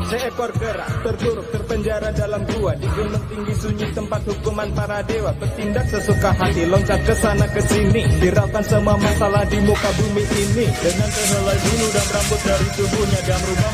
Seekor kera terkurung terpenjara dalam gua di gunung tinggi sunyi tempat hukuman para dewa. Bertindak sesuka hati, loncat ke sana ke sini, hiraukan semua masalah di muka bumi ini. Dengan sehelai bulu dan rambut dari tubuhnya, dia merubah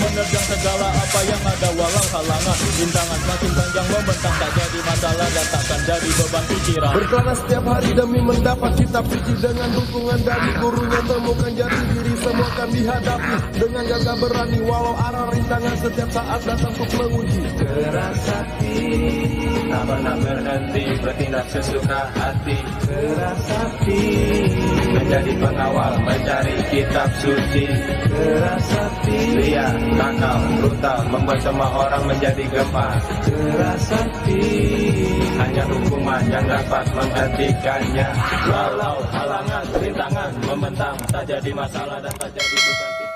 menerjang segala apa yang ada walau halangan. Rintangan semakin panjang membentang, tak jadi masalah dan takkan jadi beban pikiran. Berkelana setiap hari demi mendapat kitab suci. Dengan dukungan dari gurunya temukan jati diri, semua akan dihadapi dengan gagah berani. Walau arah rintangan setiap saat datang untuk menguji. Keras hati, tak pernah berhenti, bertindak sesuka hati. Keras hati, menjadi pengawal, mencari kitab suci. Keras hati, liar, nakal, brutal, membuat semua orang menjadi gempar. Keras hati, hanya hukuman yang dapat menghentikannya. Walau halangan, rintangan, membentang, tak jadi masalah dan tak jadi beban pikiran.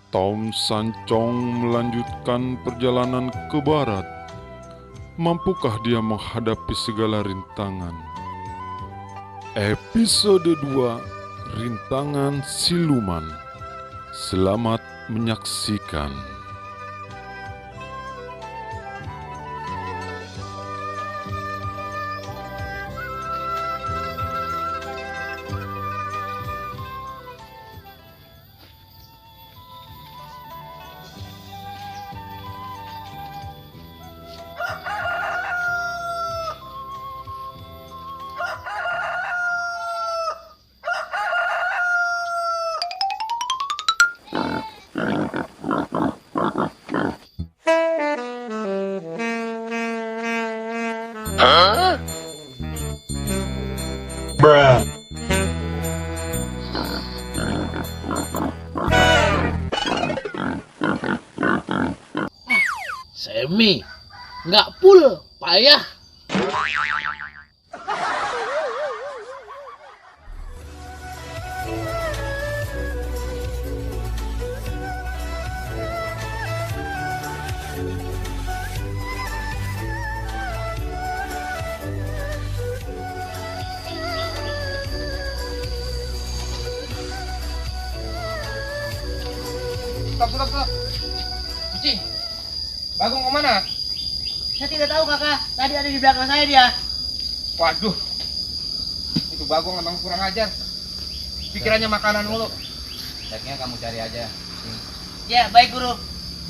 Tom Sancong melanjutkan perjalanan ke barat. Mampukah dia menghadapi segala rintangan? Episode 2, Rintangan Siluman. Selamat menyaksikan. Semi, nggak full, payah. Stop. Uci, Bagong kemana? Saya tidak tahu kakak, tadi ada di belakang saya dia. Waduh, itu Bagong emang kurang ajar. Pikirannya makanan mulu. Sebaiknya kamu cari aja. Ya, baik guru.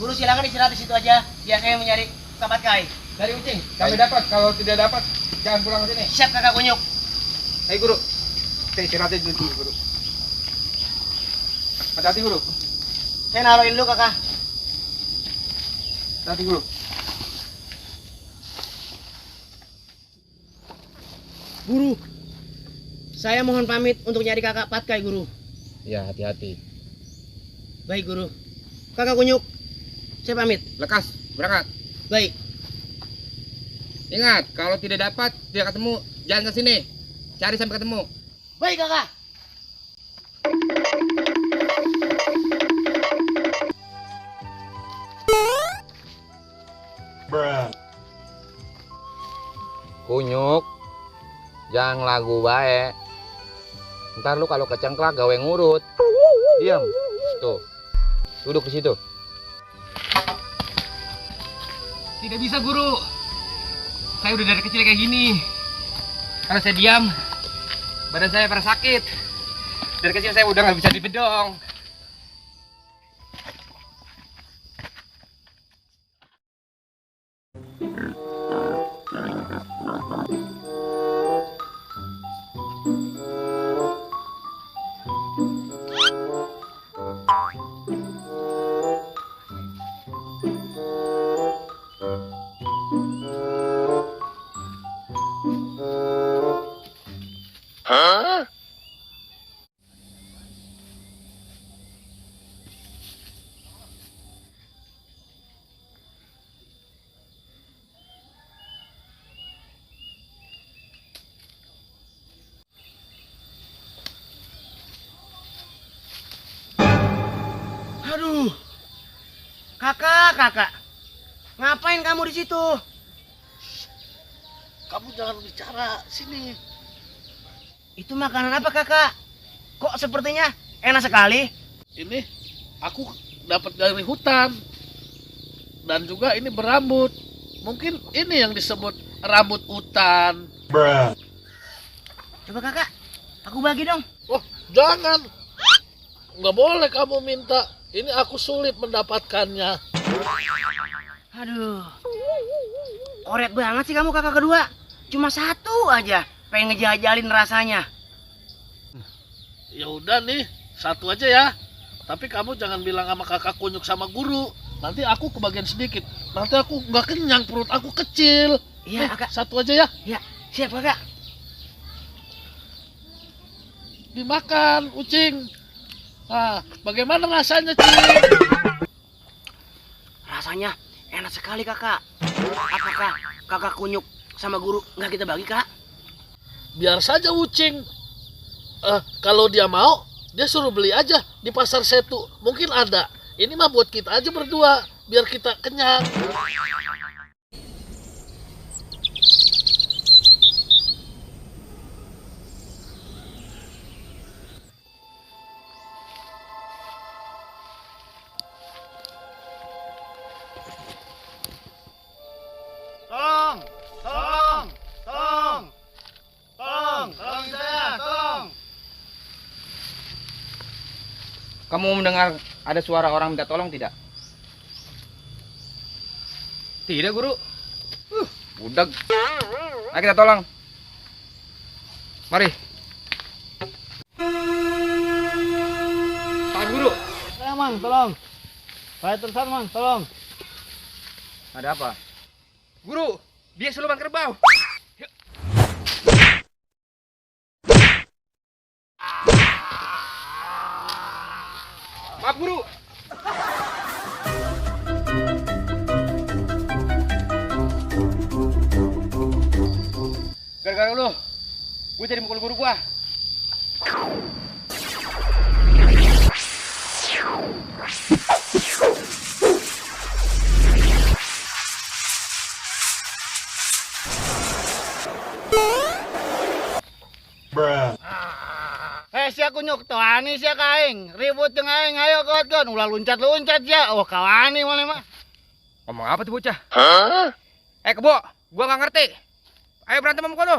Guru silakan istirahat di situ aja. Biar saya mencari Kamat Kai. Dari Ucing, kami dapat. Kalau tidak dapat, jangan pulang ke sini. Siap kakak Kunyuk. Hei guru, saya istirahat dulu guru. Hati-hati guru. Saya naruhin dulu kakak. Hati guru. Guru, saya mohon pamit untuk nyari kakak Patkai guru. Ya, hati-hati. Baik guru. Kakak Kunyuk, saya pamit. Lekas, berangkat. Baik. Ingat, kalau tidak dapat, tidak ketemu, jangan ke sini. Cari sampai ketemu. Baik kakak. Kunyuk, jangan lagu baik. Ntar lu kalau kecengklak gawe ngurut. Diam. Tuh. Duduk di situ. Tidak bisa guru. Saya udah dari kecil kayak gini. Kalau saya diam, badan saya pada sakit. Dari kecil saya udah nggak bisa dibedong. Aduh. Kakak. Ngapain kamu di situ? Kamu jangan bicara, sini. Itu makanan apa kakak? Kok sepertinya enak sekali. Ini aku dapat dari hutan. Dan juga ini berambut. Mungkin ini yang disebut rambut hutan. Coba kakak, aku bagi dong. Oh, jangan. Nggak boleh kamu minta. Ini aku sulit mendapatkannya. Aduh, oret banget sih kamu kakak kedua. Cuma satu aja, pengen ngejajalin rasanya. Ya udah nih, satu aja ya. Tapi kamu jangan bilang sama kakak kunyuk sama guru. Nanti aku kebagian sedikit. Nanti aku nggak kenyang, perut aku kecil. Iya, kakak. Satu aja ya. Ya, siap kakak. Dimakan, Ucing. Nah, bagaimana rasanya, Cing? Rasanya enak sekali kakak. Apakah kakak kunyuk sama guru nggak kita bagi kak? Biar saja Ucing. Kalau dia mau, dia suruh beli aja di pasar Setu. Mungkin ada. Ini mah buat kita aja berdua, biar kita kenyang. Tolong, tolong, tolong, tolong, tolongin saya, tolong. Kamu mendengar ada suara orang minta tolong tidak? Tidak, Guru. Budak. Ayo kita tolong. Mari. Pak Guru. Ya, Mang, tolong. Saya terusan, Mang, tolong. Ada apa? Guru, dia siluman kerbau. Maaf, Guru. Gara-gara lu, gue jadi mukul guru gua. Sia kunyuk tuh ani sia kaing ribut jeung aing ayo kawan ulah loncat-loncat ya. Oh kawani mah mah. Ngomong apa tuh bocah? Kebo, gua nggak ngerti. Ayo berantem sama gua lu.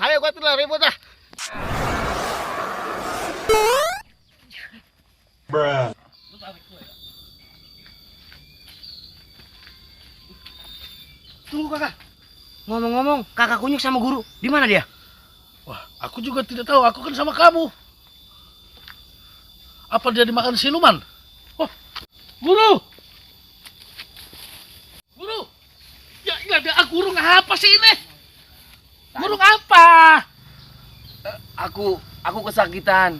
Ayo gua tuh lah ribut ah. Tunggu kakak. Ngomong-ngomong, kakak kunyuk sama guru, di mana dia? Wah, aku juga tidak tahu. Aku kan sama kamu. Apa dia dimakan siluman? Oh, guru! Guru! Ya, guru apa sih ini? Guru apa? Aku kesakitan.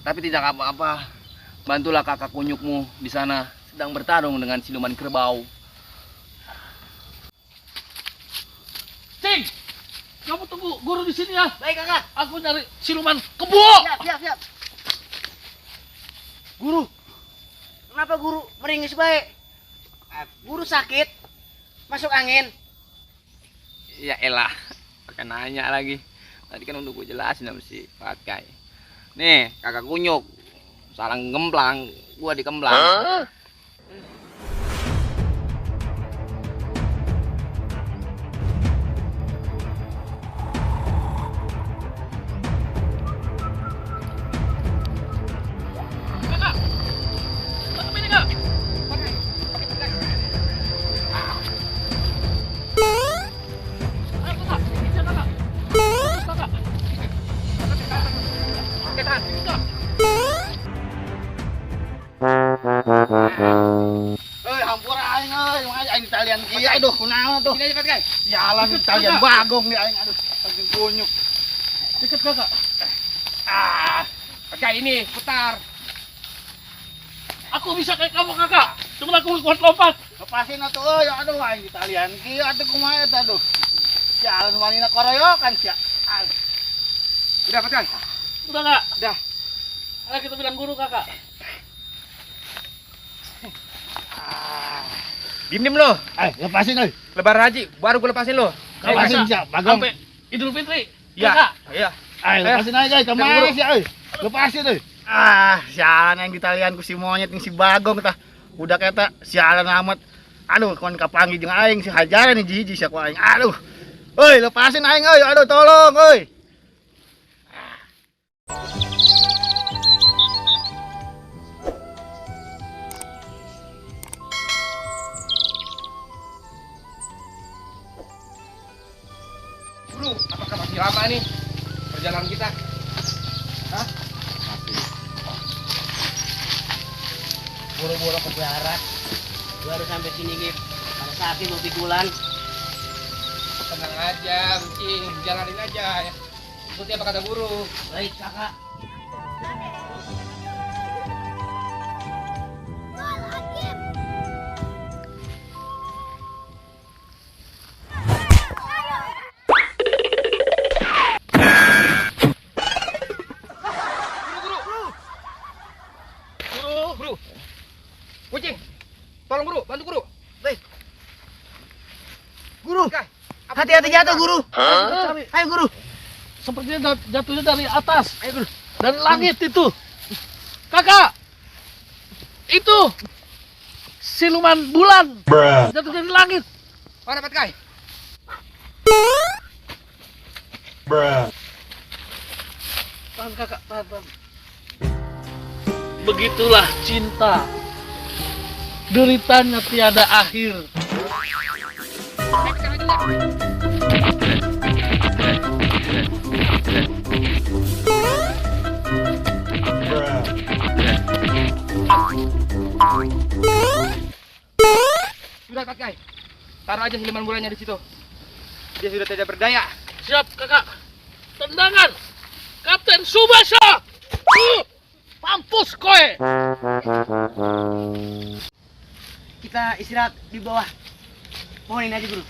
Tapi tidak apa-apa. Bantulah kakak kunyukmu di sana sedang bertarung dengan siluman kerbau. Cing! Kamu tunggu guru di sini ya. Baik kakak. Aku nyari siluman kebo. Siap. Guru, kenapa guru meringis baik? Guru sakit, masuk angin. Ya elah, pakai nanya lagi. Tadi kan udah gue jelasin sama si Patkai. Nih, kakak kunyuk. Salah gemplang, gua dikemplang. Hampura aing euy, aing talian kieu aduh kunaon tuh. Sini aja Patkai. Jalan talian bagong nih aing aduh, saking kunyuk. Dekat kakak. Patkai ini putar. Aku bisa kayak kamu kakak. Cuma aku kuat lompat. Lepasin atuh euy, aduh aing talian kieu atuh kumaha eta aduh. Jalan wanina koroyokan sia. Udah Patkai. Udah nggak? Udah. Ayo kita bilang guru kakak. Diem lo. Lepasin euy. Lebaran haji, baru gue lepasin lo. Lepasin sia, bagong. Sampai Idul Fitri. Iya. Kakak. Iya. Ayo lepasin aja, kemana sih euy? Lepasin tuh. Sialan yang ditalian ku si monyet yang si Bagong tah. Udah kata sialan amat. Aduh, kon kapanggih jeung aing si hajaran nih jiji sia ku aing. Aduh. Euy, lepasin aing euy. Aduh, tolong euy. Guru, apakah masih lama nih perjalanan kita? Hah? Buru-buru ke barat. Baru sampai sini Gip. Pada saatnya mau pikulan. Tenang aja, Ucing, jalanin aja ya. Ikuti apa kata guru. Baik, Kakak. Guru. Ucing, tolong guru, bantu guru. Baik. Guru, Kai, hati-hati jatuh, Guru. Cari. Ayo, Guru. Sepertinya jatuhnya dari atas. Ayo, Guru. Dari langit itu. Kakak. Itu. Siluman bulan. Jatuh dari langit. mana Pat Kai? Tahan kakak, tahan. Begitulah cinta. Deritanya tiada akhir. Sudah Pat Kai, taruh aja siluman bulannya di situ. Dia sudah tidak berdaya. Siap kakak. Tendangan. Kapten Subasa. Mampus koe. Kita istirahat di bawah pohon ini aja, Guru.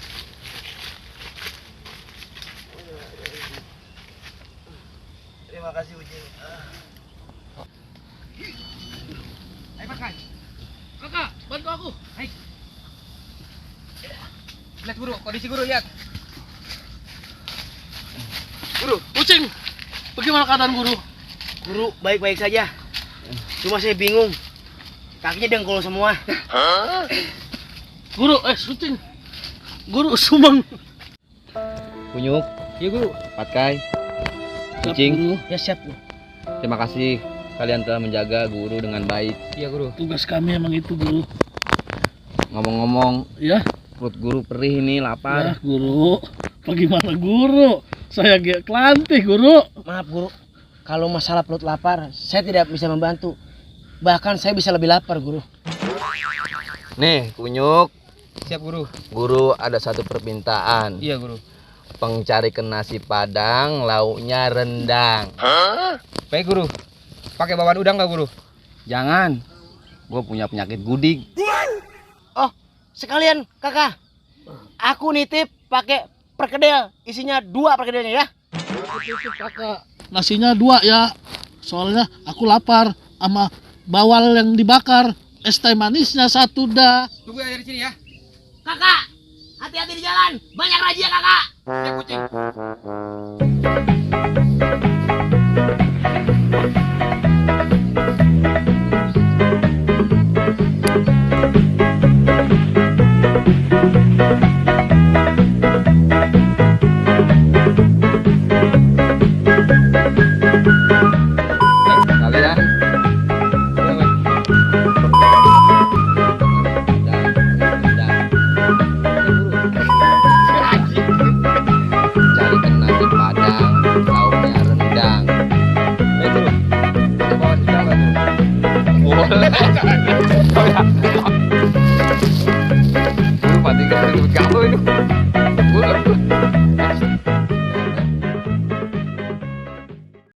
Terima kasih, Ucing. Ayo Pat Kai, Kakak, bantu aku. baik. Lihat guru, kondisi guru lihat. Guru, Ucing. Bagaimana keadaan guru? Guru, baik-baik saja. Cuma saya bingung. Kakinya dengkul semua. Guru, Ucing. Guru sumeng. Kunyuk, Iya guru. Pat Kai, Siap, Ucing. guru. Ya siap. terima kasih kalian telah menjaga guru dengan baik. Iya guru. Tugas kami emang itu, guru. Ngomong-ngomong, Ya, perut guru perih ini, ya lapar. guru. Bagaimana guru? Saya gak kelantih, guru. Maaf, Guru. Kalau masalah perut lapar, saya tidak bisa membantu. Bahkan saya bisa lebih lapar, Guru. Nih, Kunyuk, Siap guru. guru ada satu permintaan. Iya guru. Pengcari ke nasi padang, lauknya rendang. Baik guru. Pakai bawaan udang nggak guru? Jangan, gue punya penyakit gudik. Oh, sekalian, Kakak. Aku nitip pakai perkedel. Isinya 2 perkedelnya ya. Itu kakak. Nasinya 2 ya. Soalnya aku lapar sama bawal yang dibakar. Es teh manisnya 1 dah. Tunggu ya di sini ya. Kakak, hati-hati di jalan. Banyak razia, Kakak. Siap kucing.